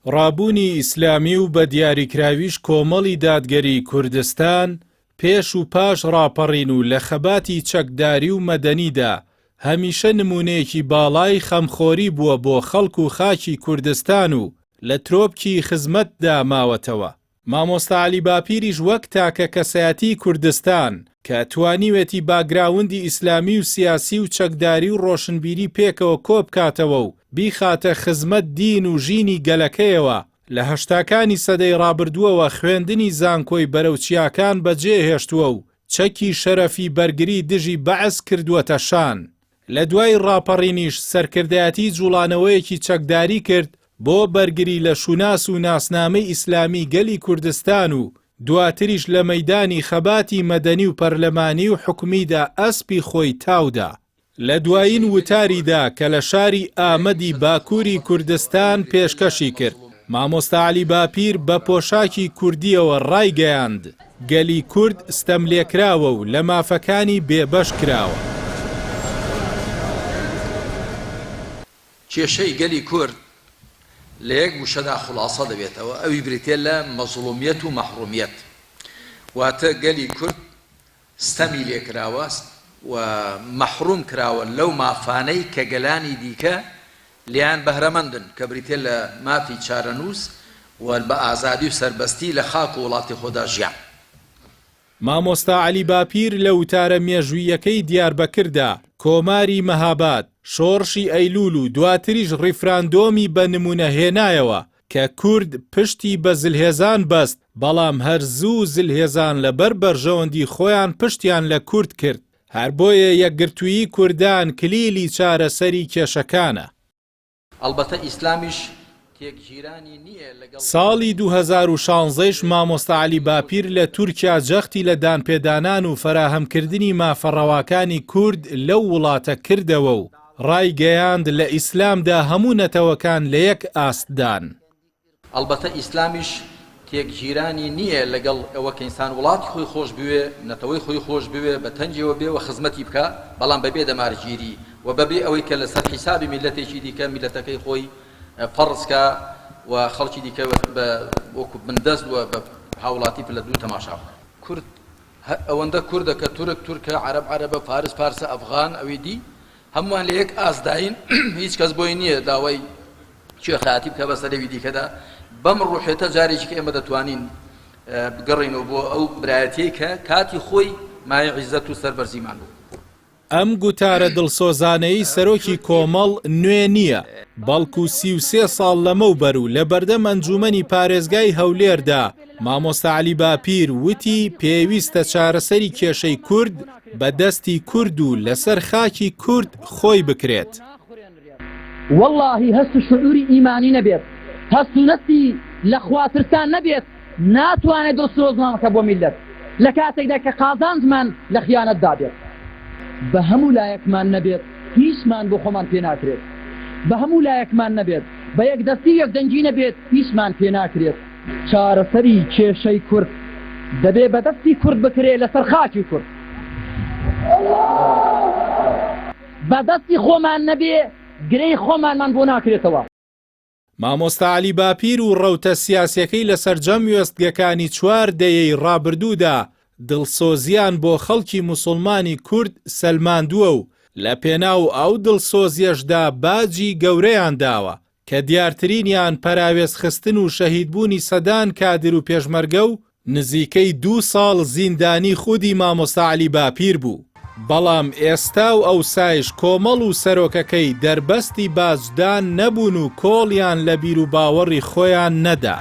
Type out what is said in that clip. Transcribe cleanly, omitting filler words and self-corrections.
ڕابوونی ئیسلامی و بە دیاریکراویش کۆمەڵی دادگەریی کوردستان پێش و پاش ڕاپەڕین و لە خەباتی چەکداری و مەدەنیدا هەمیشە نموونەیەکی باڵای خەمخۆری بووە بۆ خەڵک و خاکی کوردستان و لە ترۆپکی خزمەتدا ماوەتەوە. مامۆستا عەلی باپیریش وەک تاکە کەسایەتیی کوردستان کە توانیوێتی باکگراوندی ئیسلامی و سیاسی و چەکداری و ڕۆشنبیری پێکەوە کۆبکاتەوە و بیخاتە خزمەت دین و ژینی گەلەکەیەوە، لە هەشتاکانی سەدەی ڕابردووەوە خوێندنی زانکۆی بەرەو چیاکان بەجێهێشتووە و چەکی شەرەفی بەرگری دژی بەعس کردووەتە شان. لە دوای ڕاپەڕینیش سەرکردایەتی جوڵانەوەیەکی چەکداری کرد بۆ بەرگری لە شوناس و ناسنامەی ئیسلامی گەلی کوردستان و دواتریش لە مەیدانی خەباتی مەدەنی و پەرلەمانی و حکومیدا ئەسپی خۆی تاودا. لە دوایین وتاریدا کە لە شاری ئامەدی باکووری کوردستان پێشکەشی کرد، مامۆستا عەلی باپیر بە پۆشاکی کوردییەوە ڕایگەیاند، گەلی کورد ستەملێکراوە و لە مافەکانی بێبەش کراوە. کێشەی گەلی کورد لە یەک وشەدا خوڵاسە دەبێتەوە، ئەوی بریتییە لە مەزڵومیەت و مەحڕومیەت. واتە گەلی کورد ستەمی لێکراوە و مەحڕوم کراوە لەو مافانەی کە گەلانی دیکە لێیان بەهرەمەندن، کە بریتییە لە مافی چارەنووس و بە ئازادی و سەربەستی لە خاک و وڵاتی خۆدا ژیان. مامۆستا عەلی باپیر لە وتارە مێژووییەکەی دیاربەکردا، کۆماری مەهاباد، شۆڕشی ئەیلوول و دواتریش ڕیفراندۆمی بە نموونە هێنایەوە کە کورد پشتی بە زلهێزان بەست، بەڵام هەر زوو زلهێزان لەبەر بەرژەوەندی خۆیان پشتیان لە کورد کرد، هەر بۆیە یەکگرتوویی کوردان کلیلی چارەسەری کێشەکانە. ئەڵبەتە ئیسلامیش تێکگیرانی نییە لەگەڵ. ساڵی 2016 یش مامۆستا عەلی باپیر لە تورکیا جەختی لە دانپێدانان و فەراهەمکردنی مافە ڕەواکانی کورد لەو وڵاتە کردەوە و ڕایگەیاند لە ئیسلامدا هەموو نەتەوەکان لە یەک ئاستدان. ئەڵبەتە ئیسلامیش تێکگیرانی نییە لەگەڵ ئەوە کە ئینسان وڵاتی خۆی خۆش بوێ، نەتەوەی خۆی خۆش بوێ، بە تەنگیەوە بێ و خزمەتی بکا، بەڵام بەبێ دەمارگیری و بەبێ ئەوەی کە لەسەر حیسابی میللەتێکی دیکە میللەتەکەی خۆی فەرز کا و خەڵکی دیکە بە وەکو بندەست و بە هاوڵاتی پلە دوو تەماشا بکا. کورد هەر ئەوەندە کوردە کە تورک تورکە، عەرەب عەرەبە، فارس فارسە، ئەفغان ئەوی دی، هەمووان لە یەک ئاستداین، هیچ کەس بۆی نییە داوای کوێخایەتی بکا بەسەر ئەوی دیکەدا، بەم ڕوحێتە جارێکی کە ئێمە دەتوانین بگەڕێینەوە بۆ ئەو برایەتیەی کە کاتی خۆی مایەی عیزەت و سەربەرزیمان بوو. ئەم گوتارە دڵسۆزانەی سەرۆکی کۆمەڵ نوێ نییە، بەڵکو 33 ساڵ لەمەوبەر و لە بەردەم ئەنجوومەنی پارێزگای هەولێردا مامۆستا عەلی باپیر وتی پێویستە چارەسەری کێشەی کورد بە دەستی کورد و لەسەر خاکی کورد خۆی بکرێت. وەڵاهی هەست و شعوری ئیمانی نەبێت، هەست و نەستی لە خوا ترسان نەبێت، ناتوانێت دڵسۆزمان بکە بۆ میللەت، لە کاتێکدا کە قازانجمان لە خیانەتدا بێت. بە هەموو لایەکمان نەبێت هیچمان بۆ خۆمان پێ ناکرێت. بە هەموو لایەکمان نەبێت، بە یەکدەستی و یەکدەنگی نەبێت هیچمان پێ ناکرێت. چارەسەری کێشەی کورد دەبێ بە دەستی کورد بکرێ لەسەر خاکی کورد. بە دەستی خۆمان نەبێ گرێی خۆمانمان بۆ ناکرێتەوە. مامۆستا عەلی باپیر و ڕەوتە سیاسیەکەی لە سەرجەم وێستگەکانی چوار دەیەی ڕابردوودا دڵسۆزیان بۆ خەڵکی موسوڵمانی کورد سەلماندووە و لە پێناو ئەو دڵسۆزیەشدا باجی گەورەیان داوە کە دیارترینیان پەراوێزخستن و شەهیدبوونی سەدان کادر و پێشمەرگە و نزیکەی دوو ساڵ زیندانی خودی مامۆستا عەلی باپیر بوو، بەڵام ئێستا و ئەوسایش کۆمەڵ و سەرۆکەکەی دەربەستی باجدان نەبوون و کۆڵیان لە بیروباوەڕی خۆیان نەدا.